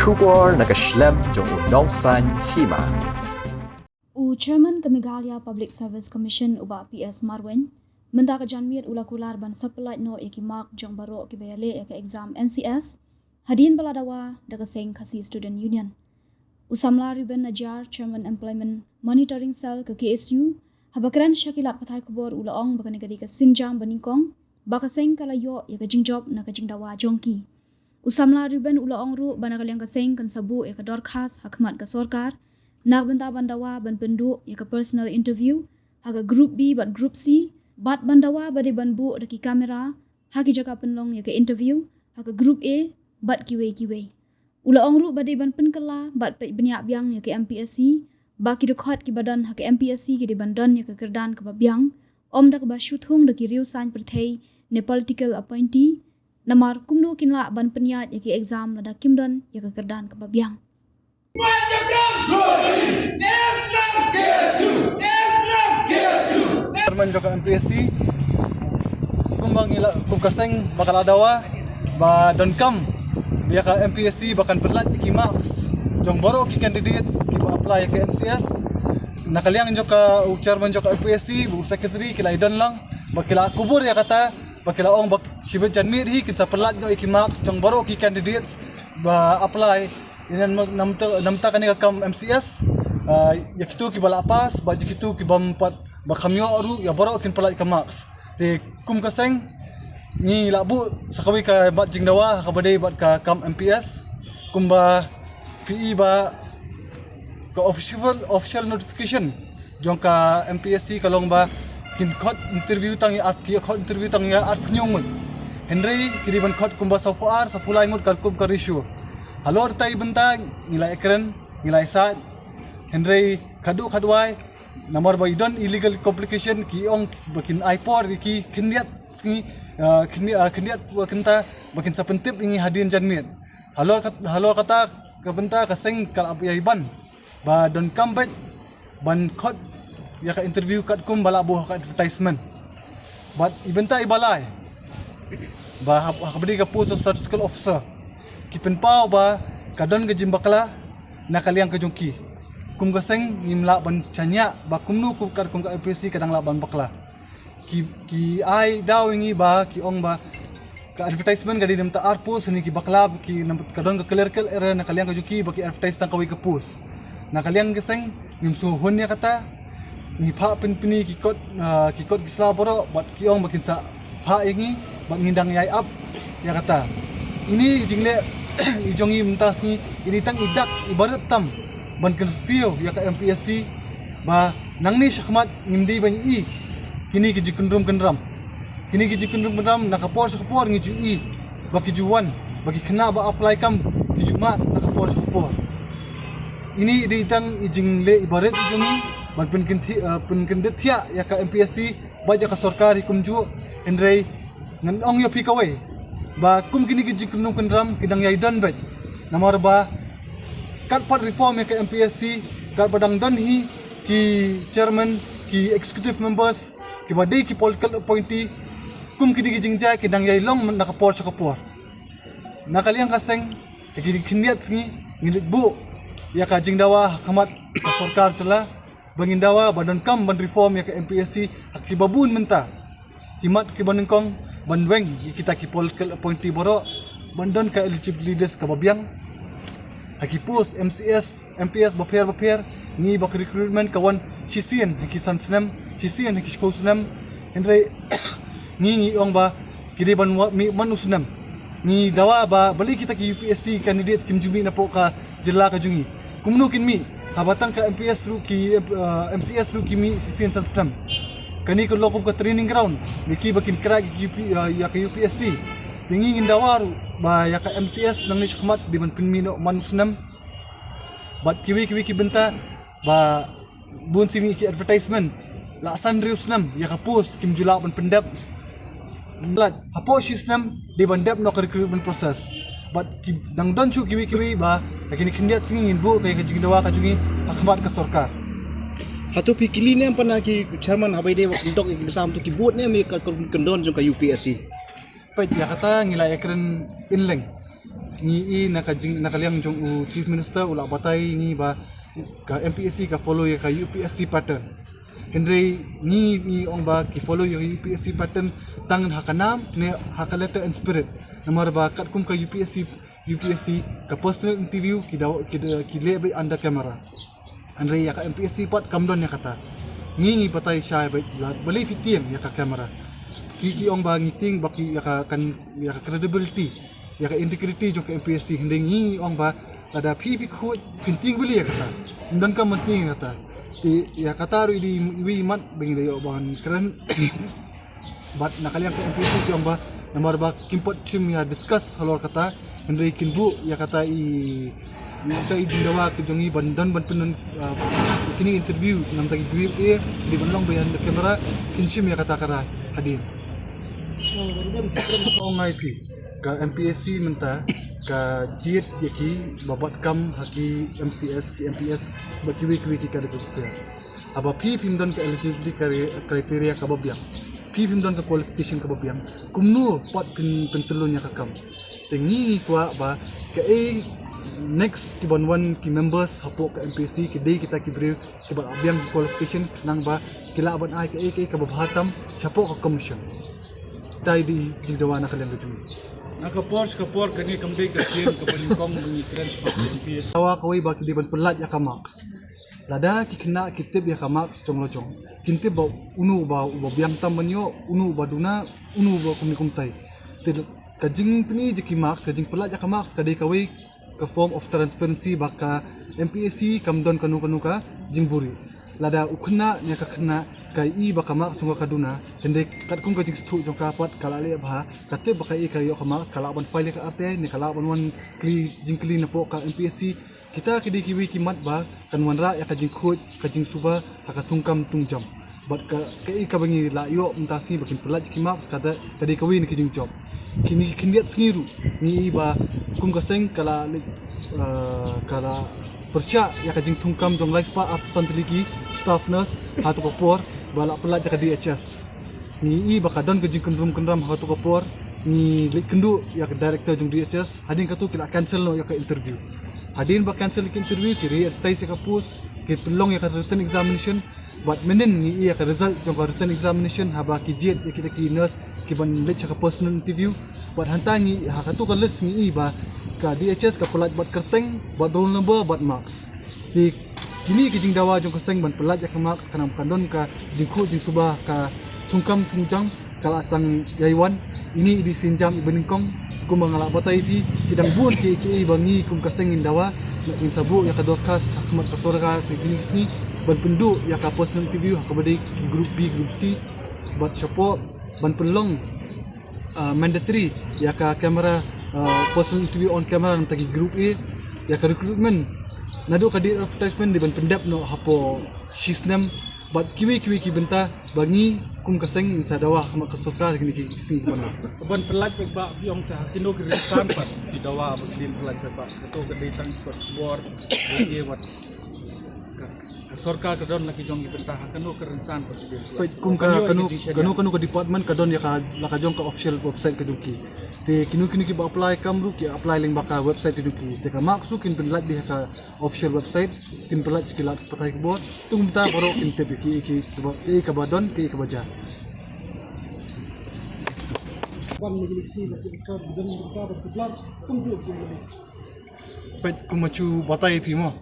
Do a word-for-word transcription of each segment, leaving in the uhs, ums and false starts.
Khubor na ka shlem jong u nongsaiñ hima. U Chairman ka Meghalaya Public Service Commission u Bah P S Marwein mynta ka janmiet u la kular ban sa pyllait noh ïa ki mark jong baroh kiba ïaleh ïa ka exam M C S hadien ba la dawa da ka seng Khasi Student Union. U samla Reuben Najiar, Chairman Employment Monitoring Cell ka K S U, haba kren sha ki lad pathai khubor u la ong ba kane ka dei ka sienjam ba nyngkong ba ka seng ka la ïoh ïa ka jingjop na ka jingdawa jong ki. U samla Reuben u la ong ruh ba na ka liang ka seng kan sa buh ïa ka dorkhas ha khmat ka sorkar na ka bynta ban dawa ban pynduh ïa ka personal interview ha ka group B bad group C, bad ban dawa ba dei ban buh da ki kamera ha ki jaka pynlong ïa ka interview ha ka group A bad kiwei kiwei. U la ong ruh ba dei ban pynkylla bad peit bniah biang ïa ka M P S C ba ki dkhot kiba don ha ka M P S C ki dei ban don ïa ka kyrdan kaba biang, ym da kaba shu thung da ki riew saiñ pyrthei ne political appointee, namar kumno kin lah ban pynïaid ïa ki exam lada kim don ïa ka kyrdan kaba biang. Chairman jong ka M P S C, kumba ngi la, kum ka seng ba ka la dawa ba donkam ïa ka M P S C ba kan pyllait ïa ki marks jong baroh ki candidates kiba apply ïa ka M C S. Na ka liang jong ka, u chairman jong ka M P S C, u secretary, ki la ïadon lang ba ki la kubur ïa kata, ba ki la ong ba shibit janmiet hi kin sa pyllait noh ïa ki marks jong baroh ki candidates ba apply ïa na, na bynta, na bynta kane ka kam M C S, ah, ïa kito kiba la pass bad ïa kito kibym pat, ba kham ïoh ruh, ïa baroh kin pyllait ka marks. Te kum ka seng ngi la buh sa kawei ka mat jingdawa ha kaba dei bad ka kam M P S, kumba phi i ba ka official, official notification jong ka M P S C ka long ba kin khot interview tang ïa ar, ki khot interview tang ïa arphew hynñiew ngut. Hynrei ki dei ban khot kumba saphew ar, saphew lai ngut katkum ka ratio. Halor kata i bynta ngi la ïakren, ngi la ïasaid. Hynrei khadduh khadwai, namar ba i don illegal complication, ki ong ba kin ai por ïa ki khyndiat sngi, ah, khyndiat, ah, khyndiat, ah, kynta ba kin sa pyntip ïa ngi hadien janmiet. Halor kat-, halor kata ka bynta ka seng ka la ïa ban ba donkam beit ban khot ïa ka interview katkum ba la buh ha ka advertisement. Bad i bynta i ba lai, ba ha, ha kaba dei ka post of statistical officer, ki pynpaw ba ka don ka jingbakla na ka liang ka jong ki. Kum ka seng ngim lah ban shaniah ba kumno kum katkum ka M P S C ka dang lah ban bakla. Ki, ki ai daw ïa ngi ba ki ong ba ka advertisement ka dei na bynta ar post, ne ki bakla, ki na, ka don ka clerical error na ka liang ka jong ki ba ki advertise tang kawei ka post. Na ka liang ka seng ngim sngewhun ïa kata. Ngi phah pynpyni ki kot, ah, ki kot ki sla baroh bad ki ong ba kin sa phah ïa ngi bad ngin dang ïai ap ïa kata. Ine i jingleh i jong ngi mynta sngi, i dei tang i dak i barit tam ban kynsiew ïa ka M P S C ba nangne shakhmat ngim dei ban i kine ki jingkyndrum kyndram. Kine ki jingkyndrum kyndram na ka por sha ka por ngi ju i ba ki ju wan, ba ki khynnah ba apply kam ki ju mad na ka por sha ka por. Ine i dei tang i jingleh i barit i jong ngi ban pynkynthiah, eh, pynkyndit thiah ïa ka M P S C bad ïa ka sorkar hi kumjuh. Hynrei ngan ong ïa phi kawei ba kum kine ki jingkyndrum kyndram ki dang ïai don beit. Namar ba kat pat reform ïa ka M P S C, kat ba dang don hi ki chairman, ki executive members kiba dei ki political appointee, kum kine ki jingjia ki dang ïai long na ka por sha ka por. Na ka liang ka seng, ha kine khyndiat sngi ngin leit buh ïa ka jingdawa ha khmat ka sorkar jylla ba ngin dawa ba donkam ban reform ïa ka M P S C ha kiba bun mynta. Ki mat kiba nyngkong ban weng ïa kita ki political appointee baroh ban don ka eligibility list kaba biang. Ha ki post M C S, M P S bapher bapher, ngi ba ka recruitment ka wan shisien ha ki san snem, shisien ha ki shiphew snem. Hynrei ngi ngi ong ba ki dei ban wa-, mih man u snem. Ngi dawa ba balei kita ki U P S C candidates kim ju mih napoh ka jylla ka jong ngi. Kumno kin mih haba tang ka M P S ruh ki, eh, M C S ruh ki mih shisien san snem. Kane ka long kum ka training ground ïa ki ba kin crack ïa ka U P, eh, ïa ka U P S C. Te ngi ngin dawa ruh ba ïa ka M C S nangne shakhmat dei ban pynmih noh man u snem. Bad kiwei kiwei ki bynta ba bun sien ki advertisement la san hynriew snem ïa ka post kim ju lah ban pyndep. Lait hapoh shi snem dei ban dep noh ka recruitment process. Bad ki dang don shuh kiwei kiwei ba ha kine khyndiat sngi ngin buh ka ïa ka jingdawa ka jong ngi ha khmat ka sorkar. Hato phi kylli ne em pat na ki chairman haba ïadei bad kyndok ïa ki bsa, hato ki bud ne em ïa ka kyndon jong ka U P S C? Peit ïa kata ngi la ïakren inleng. Ngi i na ka jing na ka liang jong u Chief Minister u la batai ngi ba ka M P S C ka follow ïa ka U P S C pattern. Hynrei ngi ngi ong ba ki follow ïa ka U P S C pattern tang ha ka nam ne ha ka letter and spirit. Namar ba katkum ka U P S C U P S C ka personal interview ki daw ki, da- ki leh beit under camera. Hynrei ïa ka M P S C pat kam don ïa kata. Ngi ngi batai shai beit la balei phi tieng ïa ka camera. Ki ki ong ba ngi tieng ba ki ïa ka kan ïa ka credibility ïa ka integrity jong ka M P S C hynrei ngi ngi ong ba lada phi phi khuid phin tieng balei ïa kata. Ym don kam ban tieng ïa kata. Te ïa kata ruh i dei i mat ba ngi da ïoh ban kren. Bad na ka liang ka M P S C ki ong ba namar ba kim pat shim ïa discuss halor kata hynrei kin buh ïa kata i ïa kata i jingdawa ki jong i ban don ban pynlong kini interview namar ki grip e di ban long behind the camera kin shim ïa kata kara hadien. Ong ai phi ka M P S C mynta ka jied ïa ki ba bat kam ha ki M C S ki M P S ba kiwi kiwi ki ka da ka haba phi phim don ka eligibility criteria kaba biang. Phi phim don ka qualification kaba biang. Kumno pat phin pyntyllun ïa ka kam. Te ngi ngi kwah ba ka ei next ki ban wan ki members hapoh ka M P S C ki dei kita ki briew ki ba biang ki qualification nang ba ki lah ban ai ka ei ka ei kaba bha tam shapoh ka commission. Tai di jingdawa na ka liang ka jong. Na ka por ka por kane kam dei ka sien kaba nyngkong ba ngi kren shapoh ka M P S C. Dawa kawei ba ki dei ban pynlait ïa ka marks. Lada ki khynnah ki tip ïa ka marks jong la jong kin tip ba unu ba uba biang tam ban ïoh unu ba duna unu ba kumne kumtai. Te ka jingpyni jong ki marks ka jingpyllait ïa ka marks ka dei kawei ka form of transparency ba ka M P S C kam don kano kano ka jingburi. Lada u khynnah ne ka khynnah ka i ba ka marks jong ka duna hynrei katkum ka jingsthoh jong ka pat ka la leh bha ka tip ba ka i ka ïoh ka marks ka lah ban file ïa ka R T I ne ka lah ban wan kylli jingkylli napoh ka M P S C. Kita ki dei kiwei ki mat ba kan wanrah ïa ka jingkhuid ka jingsuba ha ka thungkam thungjam. Bad ka kaei kaba ngi la ïoh mynta sngi ba kin pyllait ki marks ka dei kawei na ki jingjop. Kine ki khyndiat sngi ruh ngi i ba kum ka seng ka la leit ka la pyrshah ïa ka jingthungkam jong laispah arphew san tylli ki staff nurse ha tu ka por ba la pyllait ïa ka D H S. Ngi i ba ka don ka jingkynrum kynram ha tu ka por ngi leit kynduh ïa ka director jong D H S hadien katu ki la cancel noh ïa ka interview. Hadien ba cancel ïa ka interview ki re-advertise ïa ka post ki pynlong ïa ka written examination. Bad mynnin ngi i ïa ka result jong ka written examination haba ki jied ïa kita ki nurse ki ban leit sha ka personal interview. Bad hangta ngi ha katu ka list ngi i ba ka D H S ka pyllait bad kyrteng bad roll number bad marks. Te kine ki jingdawa jong ka seng ban pyllait ïa ka marks ka nam ka don ka jingkhuid jingsuba ka thungkam thungjam ka la sdang ïa i wan. Ini i dei sienjam i ba nyngkong kumba nga la batai ïa phi ki dang bun ki ki i ba ngi kum ka seng ngin dawa. Ngin sa buh ïa ka dorkhas ha khmat ka sorkar kine ki sngi ban pynduh ïa ka personal interview ha kaba dei ki group B group C bad shapoh ban pynlong mandatory ïa ka camera personal interview on camera nangta ki group A ïa ka recruitment. Naduh ka dei advertisement dei ban pyndep noh hapoh shisnem bad kiwei kiwei ki bynta ba ngi kum ka seng ngin sa dawa ha khmat ka sorkar kine ki sngi ki ban. Ban pyllait bad ba biong ta kino ki rynsan pat ki dawa ba ki dei pyllait bad ba kato ka dei tang pat bor. Ka sorkar ka don la ki jong ki bynta ha kano ka rynsan pat ki dei pyllait. Kum ka kano kano ka department ka don ïa ka la ka jong ka official website ka jong ki. Te kino kino ki ba apply kam ruh ki apply lyngba ka website ka jong ki. Te ka marks ruh kin pyllait beit ha ka official website kin pyllait sha ki lad pathai khubor. Te kumta baroh kin tip ïa ki ki ba ki ka ba don ki ka ba jia. Peit kum ma chu batai phi mo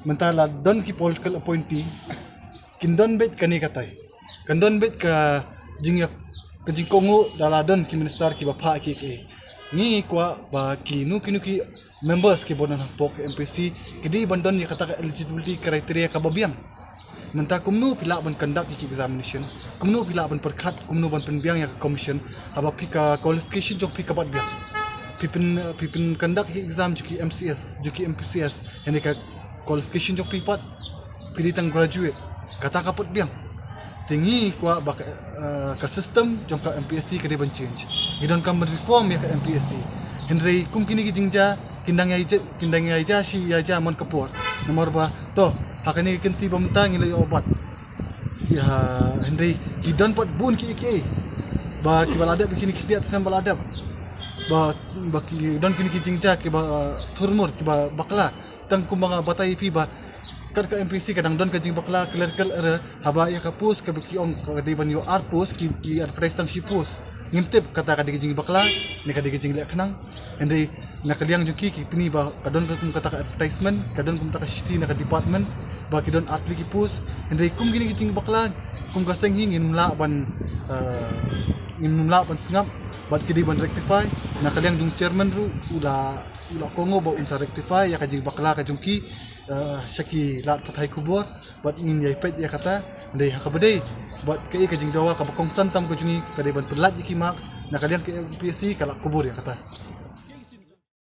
mynta la don ki political appointee kin don beit kane katai. Kan don beit ka jingïa ka jingkohnguh da la don ki minister ki ba phah ki ki. Ngi kwah ba kino kino ki members ki ba don hapoh ka M P S C ki dei ban don ïa kata ka eligibility criteria ka ba biang. Mynta kumno phi lah ban conduct ïa ki examination, kumno phi lah ban pyrkhat, kumno ban pynbiang ïa ka commission haba phi ka qualification jong phi ka bat biang. Phi pyn phi pyn conduct ïa ki exam jong ki M C S jong ki M P C S hynrei ka qualification jong phi pat phi dei tang graduate. Kata ka pat biang. Te ngi kwah ba ka system jong ka M P S C ka dei ban change. Ngi donkam ban reform ïa ka M P S C. Hynrei kum kine ki jingjia kin dang ïa kin dang ïa jia shi ïa jia man ka por. Namar ba to ha kane ka kynti ba mynta ngi la ïoh bat. Hynrei ki don pat bun ki ki ba ki ba la dep kine ki tiat snem ba la dep. ba, ba ki don kine ki jingjia kiba, uh, thurmur, kiba bakla. Tang kumba nga batai ïa phi ba kat ka M P S C ka dang don ka jingbakla clerical error haba ïa ka post kaba ki ong ka dei ban ïoh ar post, ki, ki advertise tang shi post. Ngim tip kata ka dei ka jingbakla ne ka dei ka jingleh khnang. Hynrei na ka liang jong ki, ki pyni ba ka don kum kata ka advertisement, ka don kum kata ka shithi na ka department ba ki don ar tylli ki post. Hynrei kum kine ki jingbakla, kum ka seng hi ngim lah ban, uh, ngim lah ban sngap bad ki dei ban rectify. Na ka liang jong chairman ruh u la, u la kohnguh ba un sa rectify ïa ka jingbakla ka jong ki, uh, sha ki lad pathai khubor. Bad ngin ïai peit ïa kata, hynrei ha kaba dei bad kaei ka jingdawa kaba kongsan tam ka jong ngi ka dei ban pynlait ïa ki marks, na ka liang ka M P S C ka la kubur ïa kata.